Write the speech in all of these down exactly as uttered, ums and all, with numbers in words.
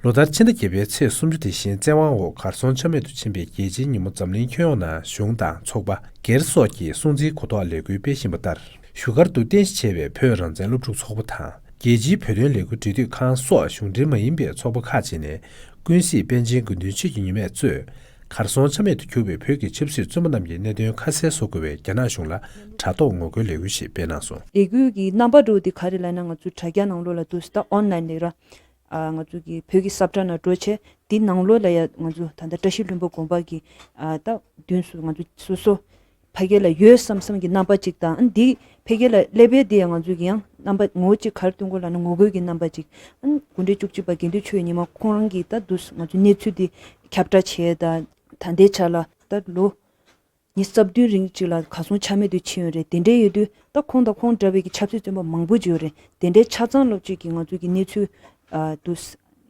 ལོ་ལྟར་ཕྱི་ཟླ་བརྒྱད་པའི་ཚེས་སུམ་ཅུ་དེ་བཞིན་བཙན་དབང་འོག་གར་སོང་ཆ་མེད་དུ་ཕྱིན་པའི་རྒྱལ་སྤྱིའི་ཉིན་མོ་འཛམ་གླིང་ཁྱོན་ཡོངས་ནང་གཞུང་དང་ཚོགས་པ། སྒེར་སོགས་ཀྱིས་སྲུང་བརྩིའི་གོ་རྟོགས་ལས་འགུལ་སྤེལ་བཞིན་པ་ལྟར། བཞུགས་སྒར་དུ་རྟེན་གཞི་བྱས་པའི་བོད་རང་བཙན་སློབ་ཕྲུག་ཚོགས་པ་དང་། རྒྱལ་སྤྱིའི་བོད་དོན་ལས་འགུལ་འབྲེལ་མཐུད་ཁང་སོགས་གཞུང་འབྲེལ་མ་ཡིན་པའི་ཚོགས་པ་ཁག་ཅིག་ནས། ཀུན་གཟིགས་པཎ་ཆེན་དགེ་འདུན་ཆོས་ཀྱི་ཉི་མས་གཙོས། གར་སོང་ཆ་མེད་དུ་གྱུར་པའི་བོད་ཀྱི་ཆབ་སྲིད་བཙོན་པ་རྣམས་ཀྱི་གནད་དོན་ཁ་གསལ་བཟོ་དགོས་པའི་རྒྱ་ནག་གཞུང་ལ་དྲ་ཐོག་ངོ་རྒོལ་ལས་འགུལ་ཞིག་སྤེལ་གནང་སོང་། ལས་འགུལ་གྱི་རྣམ་པ་འདྲ་བོ་དེ་ག་རེ་ལབ་ན། ང་ཚོ་དྲ་རྒྱ་ནང་ལོགས་ལ་འདུག་སེ་ད་ཨོན་ལན་ལས་ར། ཨ། ང་ཚོ་གི་བོད་ཀྱི་ས་བཀྲ་ནང་འགྲོ་བྱས། དེ་ནང་ལོགས་ལ་ཡ་ང་ཚོ་ད་ལྟ་བཀྲ་ཤིས་ལྷུན་པོ་དགོན་པ་གི། ཨ། ད་མདུན་སུ་ང་ཚོ་སོ་སོ་ཕ་གི་ལ་ཡོད་བསམ་བསམ་གྱི་རྣམ་པ་གཅིག་དང་། ཨ། འདི་ཕ་གི་ལ་སླེབས་པའི་དེ་ཡང་ང་ཚོ་གི་ཡང་རྣམ་པ་ངོ་བོ་གཅིག་ག་རེ་སྟོན་དགོས་ལབ་ན། ངོ་རྒོལ་གྱི་རྣམ་པ་གཅིག་ཨ། དགུ་འབྲེལ་བཅུ་གཅིག་པ་དགེ་འདུན་ཆོས་ཀྱི་ཉི་མ་ཁོང་རང་གིས་ད་འདུག་སེ་ང་ཚོ་གནས་ཚུལ་འདི་ཁྱབ་བསྒྲགས་བྱས། ད་ད་ལྟའི་ཆ་ལ་ད་ལོ་ཉི་ཤུ་རྩ་བདུན་རིང་གཅིག་ལ་གར་སོང་ཆ་མེད་དུ་ཕྱིན་ཡོད་རེད། དེ་འདྲའི་ཡོད་དུས་ད་ཁོང་དང་ཁོང་འདྲ་བའི་གི་ཆབ་སྲིད་བཙོན་པ་མང་པོ་ཅིག་ཡོད་རེད། དེ་འདྲའི་ཆ་ཚང་སློབ་ཕྲུག་གིས་ང་ཚོ་གི་གནས་ཚུལ། ཨ། དུ།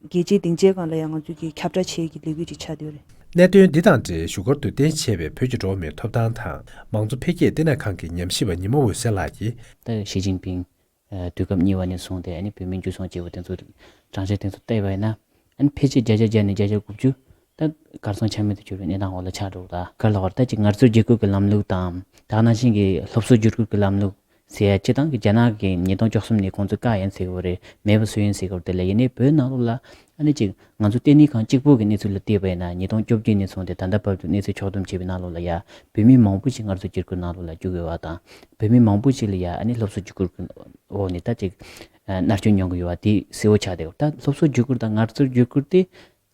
རྒྱལ་སྤྱིའི་སྡིངས་ཆའི་སྒང་ལ་ཡང་ང་ཚོ་གི་ཁྱབ་བསྒྲགས་བྱེད་ཀྱི་ལས་འགུལ་ཅིག་ཆགས་བསྡད་ཡོད་རེད། གནད་དོན་འདི་དང་འབྲེལ་བཞུགས་སྒར་དུ་རྟེན་གཞི་བྱས་པའི་བོད་ཀྱི་འགྲོ་བ་མིའི་ཐོབ་ཐང་དང་མང་གཙོ་འཕེལ་རྒྱས་ལྟེ་གནས་ཁང་གི་ཉམས་ཞིབ་པ་ཉི་མ་འོད་ཟེར་ལགས་ཀྱིས། ད་ཞི་ཅིན་ཕིང་། ཨ། དུས་སྐབས་གཉིས་པ་ནས་བཟུང་སྟེ། ཨ་ནི་བོད་མིའི་འཇུ་བཟུང་བྱས་པ་དེ་ཚོ་གྲངས་ཆ་དེ་ཚོ་བལྟས་པ་ཡིན་ན། ཨ་ནི་ཕལ་ཆེར་བརྒྱ་ཆ་བརྒྱ་ནས་བརྒྱ་ཆ་དགུ་བཅུ་ད་གར་སོང་ཆ་མེད་དུ་གྱུར་བའི་གནས་སྟངས་འོག་ལ་ཆགས་འགྲོ་གི། ད་ག་རེ་ལབ་དགོས་རེད། ད་ཅིག་ངལ་རྩོལ་བརྒྱུད་སྐུལ་གྱི་ལམ་ལུགས་དང་། ད་ག་ནང་བཞིན་གྱི་སློབ་གསོ་བརྒྱུད་སྐུལ་གྱི་ལམ་ལུགས་ཟེར་ཡ། སྤྱིར་བཏང་གི་རྒྱ་ནག་གིས་ཉིས་སྟོང་བཅུ་གསུམ་ནས་ཁོང་ཚོས་བཀག་ཡིན་ཟེར་གྱི་ཡོད་རེད། མེད་པ་བཟོས་ཡིན་ཟེར་གྱི་ཡོད་རེད། དེ་ལས་ཡིན་ནའི་བོད་ནང་ལོགས་ལ་ཨ་ནི་ཅིག་ང་ཚོ་ལྟེ་གནས་ཁང་གཅིག་པོ་གི་གནས་ཚུལ་ལ་བལྟས་པ་ཡིན་ན། ཉིས་སྟོང་བཅོ་བརྒྱད་ནས་བཟུང་སྟེ་ད་ལྟ་བར་དུ་གནས་ཚུལ་ཕྱོགས་བསྡོམས་བྱས་པའི་ནང་ལོགས་ལ་ཡ། བོད་མི་མང་པོ་ཞིག་ངལ་རྩོལ་བརྒྱུད་སྐུལ་ནང་ལོགས་ལ་བཅུག་ཡོད་པ་དང་། བོད་མི་མང་པོ་ཞིག་ལ་ཡ་ཨ་ནི་སློབ་གསོ་བརྒྱུད་སྐུལ་འོག་ནས་ད་ཅིག་མནར་གཅོད་མྱོང་གི་ཡོད་པ་དེ་གསལ་བོ་ཆགས་བསྡད་ཡོད། ད་སློབ་གསོ་བརྒྱུད་སྐུལ་དང་ངལ་རྩོལ་བརྒྱུད་སྐུལ་དེ་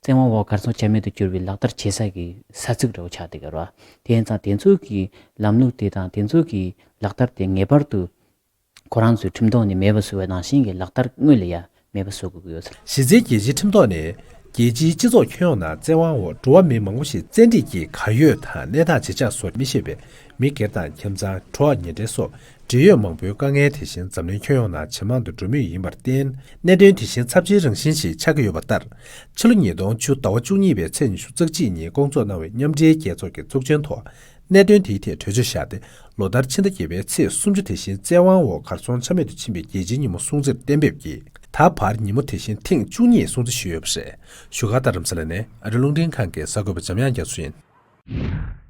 བཙན་དབང་འོག་གར་སོང་ཆ་མེད་དུ་གྱུར་བའི་ལག་བསྟར་བྱེད་ས་གི་ས་ཚིགས་འདྲ་བོ་ཆགས་བསྡད་ཀྱི་རེད་བ། དེ་ཡིན་ཙང་དེ་ཚོ་གི་ལམ་ལུགས་དེ་དང་དེ་ཚོ་གི་ལག་བསྟར་དེ་ངེས་པར་དུ་ཁོ་རང་ཚོའི་ཁྲིམས་ཐོག་ནས་མེད་པ་བཟོ་བའི་ནང་བཞིན་གྱི་ལག་བསྟར་དངོས་ལ་ཡ་མེད་པ་བཟོ་དགོས་ཀྱི་ཡོད་ཟེར། གཞི་རྩའི་རྒྱལ་སྤྱིའི་ཁྲིམས་ཐོག་ནས་རྒྱལ་སྤྱིའི་སྤྱི་ཚོགས་ཁྱོན་ཡོངས་ནང་བཙན་དབང་འོག་འགྲོ་བ་མི་མང་པོ་ཞིག་བཙན་ཁྲིད་ཀྱིས་གར་ཡོད་དང་གནས་སྟངས་ཇི་ཆགས་སོགས་མི་ཤེས་པའི་མི་སྒེར་དང་ཁྱིམ་ཚང་། གྲོགས་ཉེ་འབྲེལ་སོགས་འབྲེལ་ཡོད་མང་པོའི་དཀའ་ངལ་དེ་བཞིན་འཛམ་གླིང་ཁྱོན་ཡོངས་ནང་ཇེ་མང་དུ་འགྲོ་མུས་ཡིན་པར་བརྟེན། གནད་དོན་དེ་བཞིན་ཚབས་ཆེའི་རང་བཞིན་ཞིག་ཆགས་ཀྱི་ཡོད་པ་ལྟར། ཕྱི་ལོ་ཉིས་སྟོང་བཅུ་ཟླ་བ་བཅུ་གཉིས་པའི་ཚེས་ཉི་ཤུ་རྩ་གཅིག་ཉིན་བསྐོང་ཚོགས་གནང་བའི་མཉམ་འབྲེལ་རྒྱལ་ཚོགས་ཀྱི་ཚོགས་ཆེན་ཐོག་གནད་དོན་དེའི་ཐད་གྲོས་ཆོད་བཞག་སྟེ། ལོ་ལྟར་ཕྱི་ཟླ་བརྒྱད་པའི་ཚེས་སུམ་ཅུ་དེ་བཞིན་བཙན་དབང་འོག་གར་སོང་ཆ་མེད་དུ་ཕྱིན་པའི་རྒྱལ་སྤྱིའི་ཉིན་མོ་སྲུང་བརྩིར་གཏན་འབེབས་ཀྱིས། ད་བར་ཉིན་མོ་དེ་བཞིན་ཐེངས་བཅུ་གཉིས་སྲུང་བརྩི་ཞུས་ཡོད་པ་རེད། བཞུགས་སྒར་རྡ་རམ་ས་ལ་ནས་ཨ་རི་རླུང་འཕྲིན་ཁང་གི་གསར་འགོད་པ་འཇམ་དབྱངས་རྒྱ་མཚོ་ཡིན།